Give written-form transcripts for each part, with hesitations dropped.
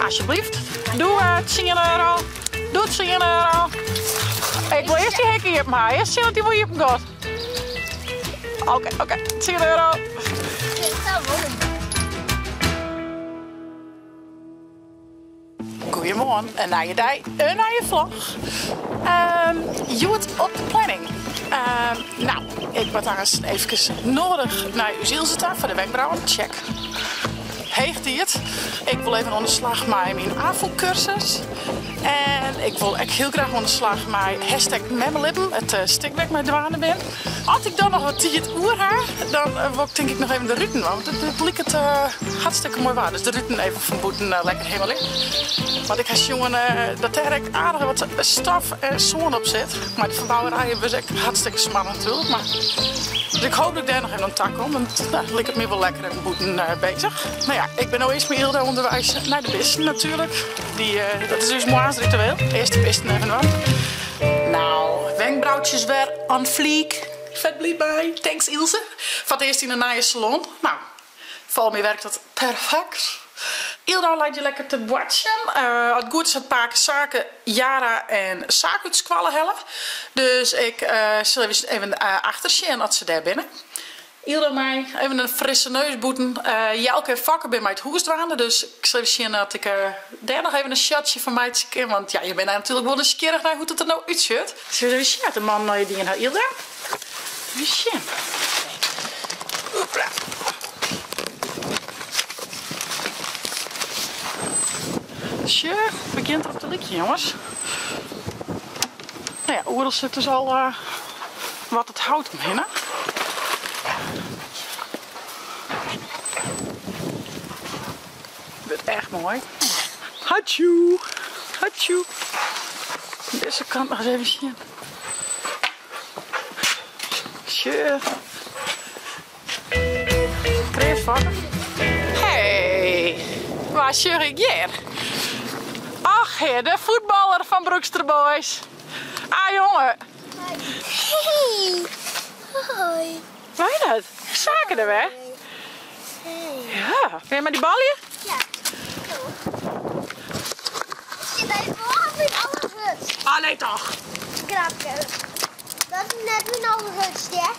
Alsjeblieft. Doe 10 euro. Doe 10 euro. Ik wil earst dy hek iepen ha. Earst sjen oft dy wol iepen giet. Oké, oké. 10 euro. Goeiemoarn, in nije dei, in nije vlog. Hjoed op de planning. No, ik moat aanst eefkes noadich nei ús Ilse ta foar de wenkbrauwen. Check. Heech tiid. Ik wol even oan de slach mei myn Afûk-kursus. En ik wol ek hiel graach oan de slach mei hashtag memmelibben, it stik wêr't ik mei dwaande bin. As ik dan noch wat tiid oer ha, dan wol ik tink ik noch even de ruten, want it liket hartstikke moai waar. Dus de ruten even fan bûten lekker himmelje. Want ik ha sjoen dat dêr ek aardich wat stof en sân op sit. Mei de ferbouwerij wurdt ek hartstikke smoarch natuerlik. Mar dus ik hoop dat ik dêr noch even oan ta kom, want no, liket my wol lekker even bûten bezich. No ja, ik bin no earst mei Ylda ûnderweis nei de bisten natuerlik. Dy, dat is ús moarnsritueel. Earst de bisten even dwaan. Nou, wenkbrautsjes wer on fleek. Fet bliid mei. Thanks Ilse. Foar it earst yn in nije salon. Nou, folgens my werkt dat perfekt. Ylda leit hjir lekker te boartsjen. As it goed is hat pake Sake Yara en Saak út skoalle helle. Dus ik sil even achter sjen as se dêr binne. Ylda mei even in frisse neus bûten. Jelke en Fokke binne mei it hûs dwaande, dus ik sil even sjen oft ik dêr noch even in shotsje fan meitsje kin. Want ja, je binne natuerlik wol nijsgjirrich nei hoe't it der no útsjocht. Sille we even sjen wat de mannen allegear dien ha, Ylda? Even sjen. Oepla. Sjoch, begjint derop te lykjen, jonges. No ja, oeral sit dus al wat it hout omhinne. Wurdt echt moai. Hatsjoe, hatsjoe. Dizze kant noch ris even sjen. Sjoch. Kreas Hey, wa sjoch ik hjir? Ach hear, de fuotballer fan Broekster Boys. Ah jonge. Hey. Hoi. Wa is dat? Sake der wer? Hey. Ja, wil je mei dy balje? Ja. Zit hij voor mijn allerhurdst? Ah nee toch. Grapke. Dat is net mijn allerhurdst, hè?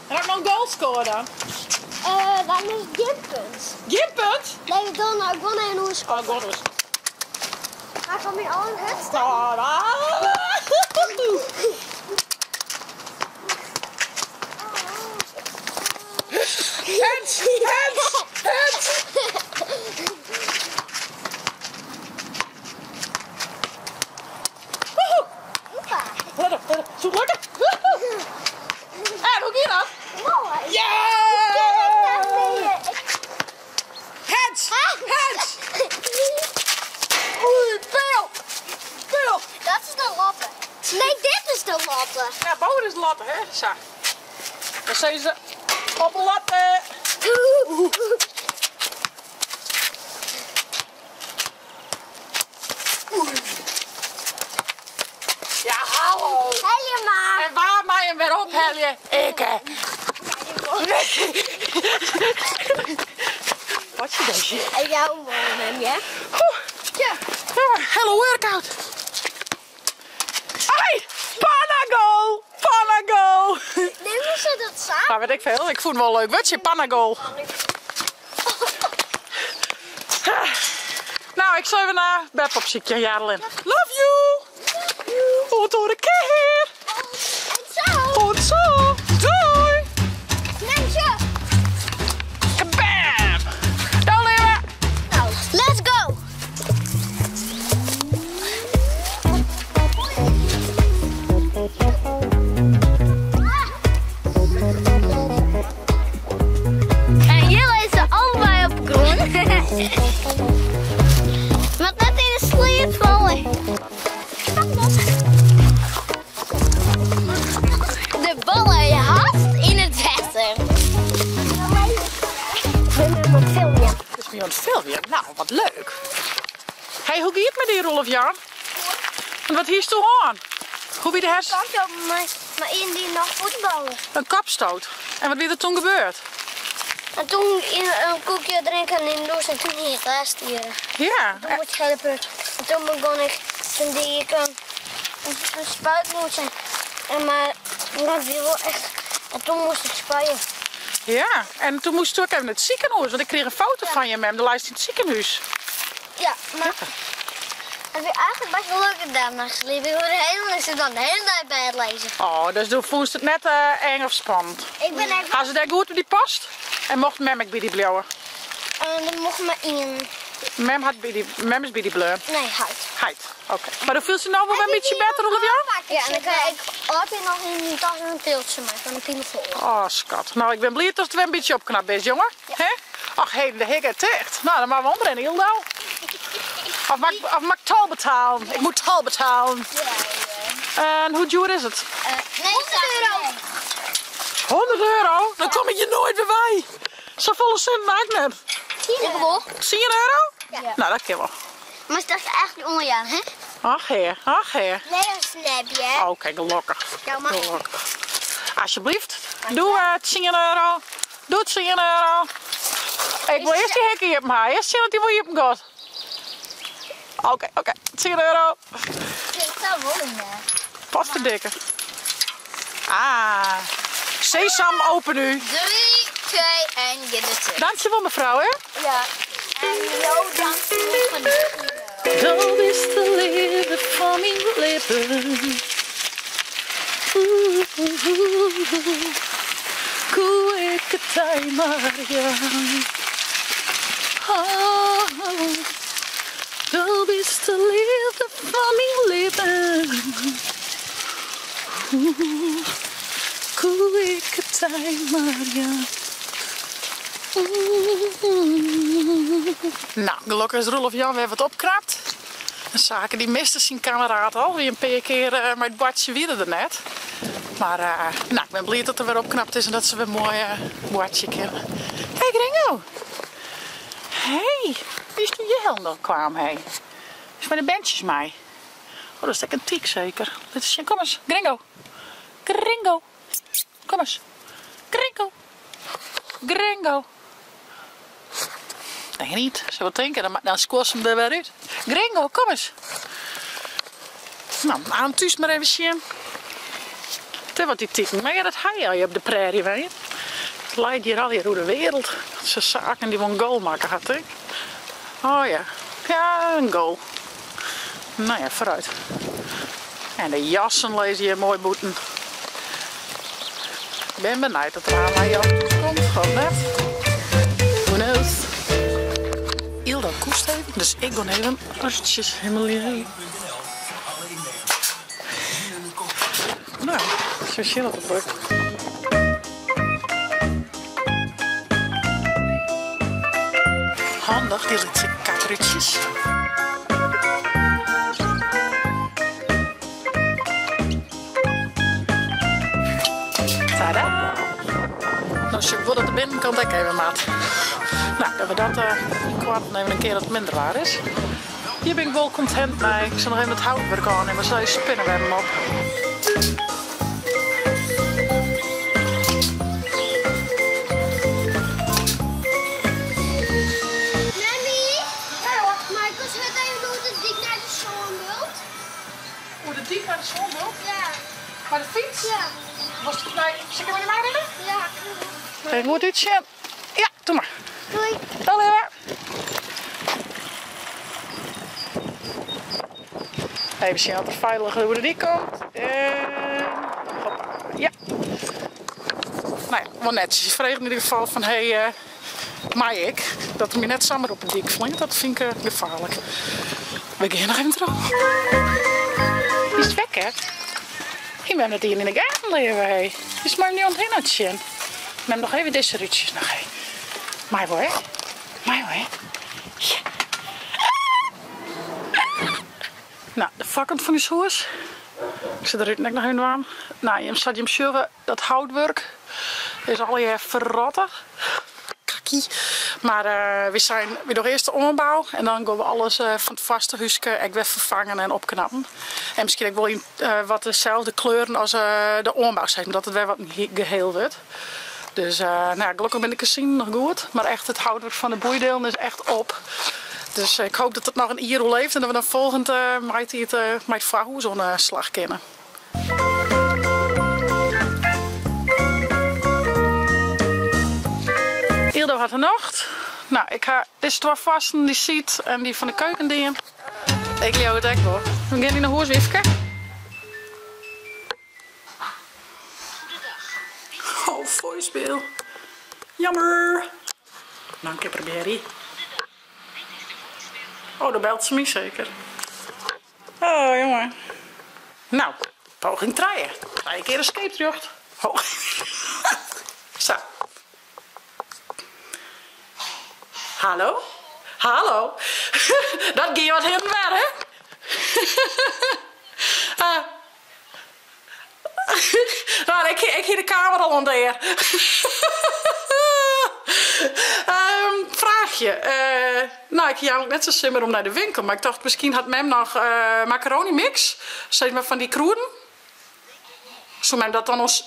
En as ik no in goal score dan? Dan is it gjin punt. Gjin punt? Nee, ik doe nou gewoan even oer Oh, gewoan oer. Mar fan myn allerhurdste? Hands! Hands! Hands! Woehoe! Let op, let op. Soe it lukke? En hoe gie dat? Moai! Yeah! Hands! Hands! Oei, peal! Peal! Dat is de latte. Nee, dit is de latte. Ja, boven is de latte, hè? Sa. Dan sizze se op de latte. Ja, hallo. Helje mar. En wa mei him wer ophelje? Ik hè. Wat je deze? En jou mem, ja? Ja. Hello workout. Hey, Panagoal! Panagoal! Nemen ze dat samen? Nou, weet ik veel. Ik vond het wel een leuk woordje, Panagoal. Nou, ik zal even naar bed op ziekje, Jadelin. Love you! Oant de oare kear! En zo! Oant zo! Doei! Mensje! Kabam! Doei, Leeuwen! Nou, let's go! En hier is ze allebei op groen. Maar net in de sleep vallen. De ballen haast in het water. Ik ben aan het filmen. Dus ben je aan het filmen? Nou, wat leuk. Hey, hoe giet het met die Rolf Jan? En wat hiest toe oan? Hoe wie de hers? Kant op, maar, maar in die nog voetballen. Een kopstoot. En wat wie er toen gebeurd? En toen in koekje drinken yn de dûs en toen hie ik lêst hjir. Ja. Toen moast ik hele prut. En toen begon ik, toen die ik een, een spuitmoes en maar dat wie wol echt, en toen moast ik spuien. Ja, en toen moest je ook even naar het ziekenhuis, want ik kreeg een foto van je mem, de lijst in het ziekenhuis. Ja, maar het is eigenlijk best wel leuk dat daar nog sliep. Ik hoorde helemaal niks dan de hele tijd bij het lezen. Oh, dus toen voelde het net uh, eng of spannend. Ik ben even... Gaan ze daar goed op die post? En mocht mem ik bij die blauwe? En dan mocht maar één. Mem, had bij die, mem is bij die blauwe? Nee, heid. Heid, oké. Maar dan viel ze nou wel een beetje beter, Roelof Jan? Ja, en dan krijg ik altijd nog in mijn tas een piltje mee van een pinafol. Oh, schat. Nou, ik ben blij dat het weer een beetje opknapt is, jongen. Ja. Hè? Ach, hé, de hik het echt. Nou, dan maar we omrennen, heel nou. Of mag, of mag ik tal betalen? Ik moet tal betalen. Ja, ja. En hoe duur is het? Uh, nee, 100 euro. 100 euro? Dan kom ik je nooit weer bij. Zo volle cent maakt net. Ik wel. 10 euro? Ja. Nou, dat kan wel. Maar het is echt niet onderjaar, hè? Ach, heer. Ach, heer. Nee, een snapje. Oké, okay, gelukkig. Ja, maar. Gelukkig. Alsjeblieft. Doe het, 10 euro. Doe 10 euro. Ik wil eerst die hekje op mij. Eerst zien dat die wil je op gaat. Oké, oké. 10 euro. Ik zou wel in. Potverdikke. Ah. Sesam, open nu. 3, 2, 1, get it. Dankjewel mevrouw, hè? Ja. En jou dank voor de Dat is de leven van mijn leven. Oeh, oeh, oeh. Koe ik het tijd maar ja. Oh, dat is de liefde van mijn leven. Oeh, koe ik het tijd maar ja. Nou, gelukkig is Roelof Jan weer wat opkrapt. De zaken die miste zijn kameraad al. Wie een paar keer uh, met het badje wieder er net. Maar uh, nou, ik ben blij dat er weer opknapt is en dat ze weer een mooi uh, badje kennen. Hey Gringo. Hey, wie is toen je helm dan kwam, hey? Is met de bandjes mij. Oh, dat is een tiek zeker. Dit is, kom eens, Gringo. Gringo. Kom eens. Gringo. Gringo. Nee, niet. Ze wat denken, dan, dan scoort ze hem er weer uit. Gringo, kom eens. Nou, aan thuis maar even zien. Het wat die tikken. Maar ja, dat hij al je op de prairie, weet je. Het leidt hier al hier hoe de wereld. Dat zijn zaken die wel een goal maken had, ik. Oh ja. Ja, een goal. Nou ja, vooruit. En de jassen lezen hier mooi boeten. Ik ben benieuwd dat er aan mij komt. Gewoon net. Who knows? Ilda koest even, dus ik ga even rutjes helemaal hier. Nou, zo chill op het druk. Handig, die litse kakrutjes. Tada! Nou, ik wil dat de binnenkant ook even maat. Nou, dat we dat uh, kwart nemen een keer dat het minder waar is. Hier ben ik wel content mee. Ik zal nog even het houtwerk aannemen, maar zo spinnen we hem op. Mami, Michael zit even door de dik naar de zonbult. Hoe de dik naar de zonbult? Ja. Maar de fiets? Ja. Was het bij... Zal ik hem in de rennen? Ja. Even goed uitje. Ja, doe maar. Doei. Hallo. Even zien dat er veilig hoe de die komt. En hoppa. Ja. Nou ja, wel netjes. Je vreeg in ieder geval van, hé, hey, uh, maar ik, dat er me net samen op een dik flinkt, dat vind ik uh, gevaarlijk. We gaan nog even terug. Is het wekker? Ik ben net hier in de gaten leven, hé. Is maar niet onthin het zien. Neem nog even deze rutjes nog, hé. Maar hoor. Maar hoor. Ja. Nou, de vakkant van die soers. Ik zit er net nog in warm. Nou, je staat je hem dat houtwerk is al je verrotten. Kakkie. Maar uh, we zijn weer nog eerst de ombouw en dan gaan we alles uh, van het vaste huisje ik weer vervangen en opknappen. En misschien ook wel in uh, wat dezelfde kleuren als de ombouw zijn, omdat het weer wat geheel wordt. Dus no ja, gelokkich binne de kezinen noch goed. Mar echt it houtwurk fan de boeidelen is echt op. Dus ik hoop dat it noch in jier oerleeft en dat we dan folgjend maitiid mei it foarhûs oan de slach kinne. Ildo hat de nocht. No, ik ha dizze twa foarsten, dy siet en dy fan de keuken dien. Ik leau it ek wol. We gean yn 'e hûs, wyfke. Oh, voicemail. Jammer. Noch in kear probearje. Oh, dan belt se my seker. Oh, jonge. No, poging trije. Trije kear in skeepsrjocht. Oh. Sa. Hallo? Hallo? Dat gie wat hinne en wer, hè? Ah. Nou, ik, ik hie de kamer al oan de Fraachje. No, ik hie eigentlik net sa'n sin mear om nei de winkel, mar ik tocht miskien hat mem noch macaroni mix, sis mar fan dy krûden. Soe mem dat dan ons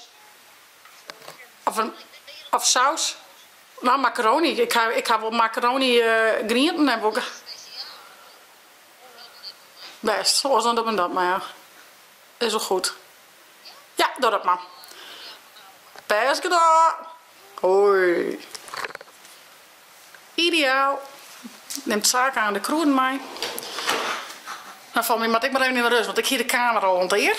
of in of saus? No, macaroni. Ik ha, ik ha wol macaroni grienten en wol. Bêst, oars dan doe men dat mar ja. Is wol goed. Ja, doch dat mar. Bêst gedaan. Hoi. Ideaal. Nimt Sake aan de krûden mei. Nou, foar my moat ik mar even yn de rust, want ik hie de kamer al oan it ear.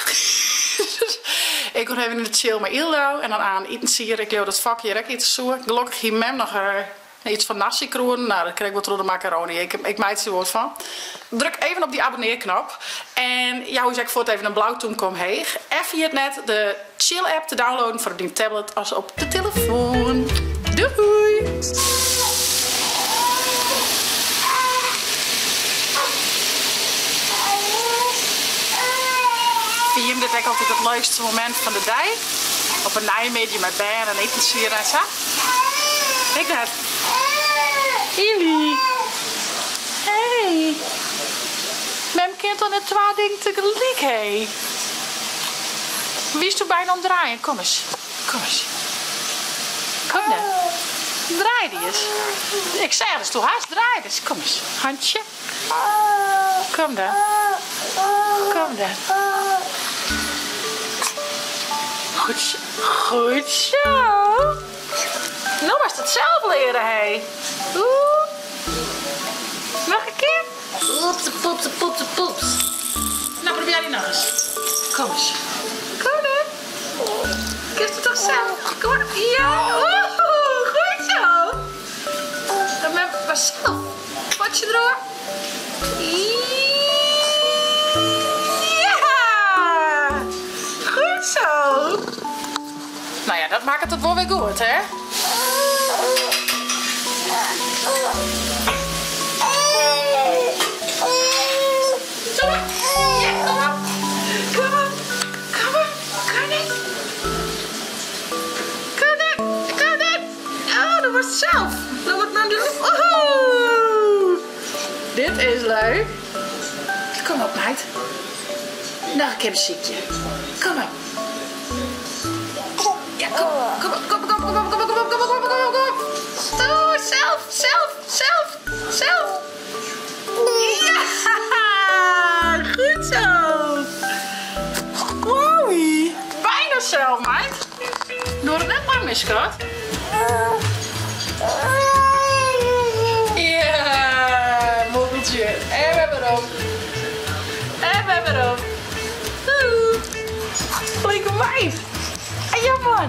Ik gon even yn de chill mei Ildo en dan aan itensier. Ik leau dat Fokke hjir ek ite soe. Gelokkich hie mem noch iets fan nasi-krûden. Nou, dat krij ik wol troch de macaroni. Ik, ik meitsje der wol wat fan. Druk even op dy abonnearknop. En jou ús ek fuort even in blau tûmke omheech. En ferjit net de Chill-app te downloaden foar op dyn tablet as op de telefoan. Doei! Fyn jim dit ek altyd it leukste momint fan de dei? Op in neimiddei mei bern en itensier en sa? Ik net. Ily. Hey. Mem kin toch net twa dingen tegelyk, hé? Wiesto byna oan it draaien? Kom ris, kom ris. Kom dan. Draai dy ris. Ik seach datsto hast draaid ris. Kom ris, hantsje. Kom dan. Kom dan. Goed zo. Goed zo. No moatst it sels leare, hé. Oeh. Noch in kear. Oeps, poeps, poeps, poeps. No, probearje noch ris. Kom ris. Kom dan. Kinst it toch sels? Kom mar. Ja. Oeh, goed zo. Dan mem mar sels. Potsje deroar. Ja! Goed zo. No ja, dat makket it wol wer goed, hè? Kom op. Ja, kom op. Kom op. Kom op. Kom net. Kom net. Kom net. Oh, dat wordt zelf. Dat wordt mijn Oh, dit is leuk. Kom op, meid. Noch in kear besykje. Kom op. Ja, kom, kom op, kom op, kom op, kom op, kom op, kom op, kom op, kom op, kom op, kom op. Oh, zelf, zelf, zelf, zelf. Ja, goed zo. Wowie. Bijna zelf, meid. Doar it net lang mis, skat. Ja, mobbeltje. En we hebben erop. En we hebben erop. Flinke meid. Hey, jammer.